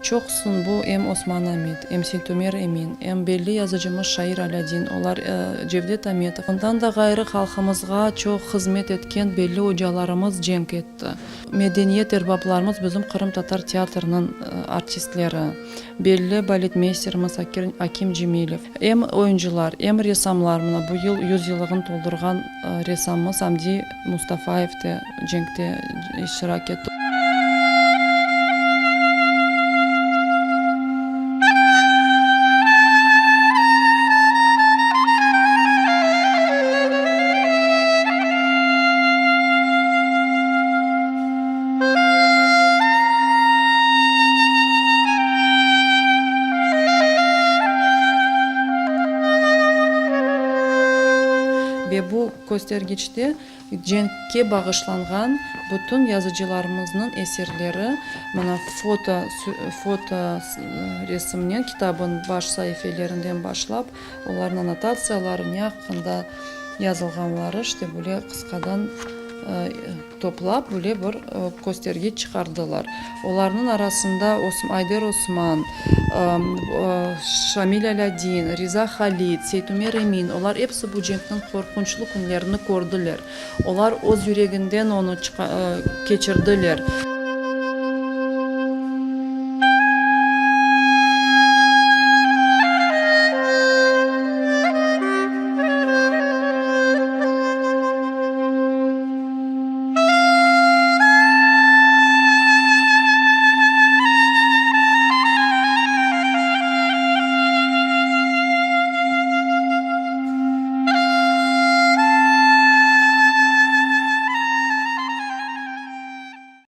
Çoqusın bu em Osman Amit, em Seytumer Emin, em belli yazıcımız Şair Alâdin, olar Cevdet Ametov, ondan da ğayrı halqımızğa çoq hızmet etken belli ocalarımız cenk etti. Medeniyet erbaplarımız bizim qırımtatar teatrınıñ artistleri, belli baletmeysterimiz Akim Cemilev, em oyuncılar, em ressamlar, mına bu yıl yüzyıllığını toldurğan ressamımız Amdi Mustafayev de cenkte iştirak etti. Ve bu köstergiçte Cenkke bağışlanğan bütün yazıcılarımıznıñ eserleri mına foto, foto resimnen kitabın baş saifelerinden başlap, olarnıñ annotatsiyaları, ne aqqında yazılğanları, işte böyle qısqadan toplap, böyle bir köstergiç çıqardılar. Olarnıñ arasında Ayder Osman, Şamil Alâdin, Riza Halid, Seytumer Emin, olar episi bu cenkniñ qorqunçlı künlerini kördiler. Olar öz yüreginden onı keçirdiler.